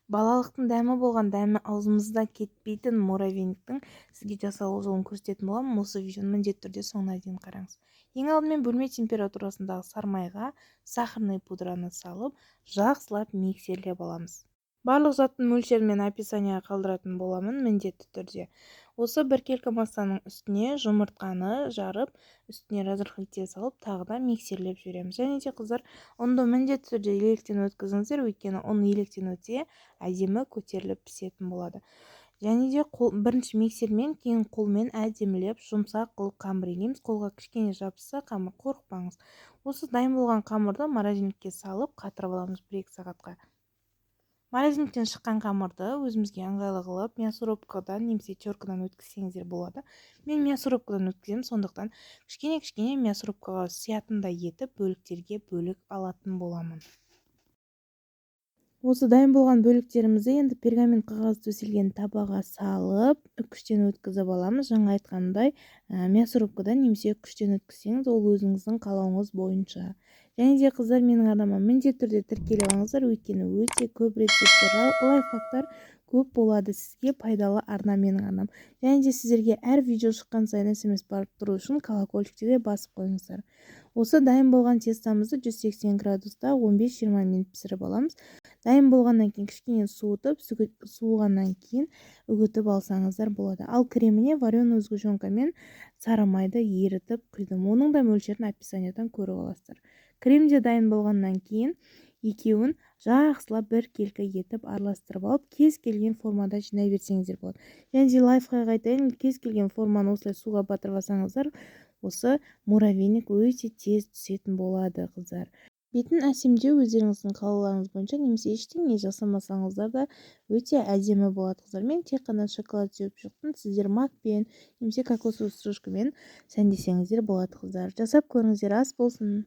Балалықтың дәмі болған, дәмі аузымызда кетпейтін муравейниктің сізге жасалу жолын көрсететін боламын. Осы видеоны міндетті түрде соңына дейін қараңыз. Ең алдымен бөлме температурасындағы сармайға сахарный пудраны салып, жақсылап миксерлеп аламыз. Барлық заттың мөлшерін мен описанияға қалдыратын боламын міндетті түрде. Осы біркелкі массаның үстіне жұмыртқаны жарып, үстіне разрыхлитель салып, тағы да миксерлеп жібереміз. Және де, қыздар, ұнды міндетті түрде електен өткізіңіздер, өйткені ұн електен өтсе, әдемі көтеріліп пісетін болады. Және де қол, бірінші миксермен, кейін қолмен әдемілеп жұмсақ қылып қамыр илейміз. Қолға кішкене жабысса қамыр, қорықпаңыз. Осы дайын болған қамырды морозильникке салып қатырып аламыз 1-2 сағатқа. Морозильниктен шыққан қамырды өзімізге ыңғайлы қылып мясорубкадан немесе теркадан өткізсеңіздер болады. Мен мясорубкадан өткіземін, сондықтан кішкене-кішкене мясорубкаға сиятындай етіп бөліктерге бөлік алатын боламын. Осы дайын болған бөліктерімізді енді пергамент қағаз төселген табаға салып, үкіштен өткізіп аламыз. Жаңа айтқанымдай, мясорубкадан немесе үкіштен өткізсеңіз, ол өзіңіздің қалауыңыз бойынша. Және де, қыздар, менің арнама міндетті түрде тіркеліп алыңыздар, өйткені өте көп рецепттер, лайфхактар көп болады, сізге пайдалы арна менің арнам. Және де сіздерге әр видео шыққан сайын СМС барып тұру үшін колокольчикті де басып қойыңыздар. Осы дайын болған тестамызды 180 градуста 15-20 минут пісіріп аламыз. Дайын болғаннан кейін кішкене суытып, суығаннан кейін үгітіп алсаңыздар болады. Ал креміне вареный сгущенка мен сары майды ерітіп құйдым. Оның да мөлшерін описаниядан көріп аласыздар. Крем де дайын болғаннан кейін екеуін жақсылап біркелкі етіп араластырып алып, кез келген формада жинай берсеңіздер болады. Және де лайфхак айтайын: кез келген форманы осылай суға батырып алсаңыздар, осы муравейник өте тез түсетін болады, қыздар. Бетін әсемдеу өздеріңіздің қалауларыңыз бойынша немесе ештеңе жасамасаңыздар да өте әдемі болады, қыздар. Мен тек қана шоколад сеуіп шықтым, сіздер макпен немесе кокосовый стружкамен сәндесеңіздер болады, қыздар. Жасап көріңіздер, ас болсын!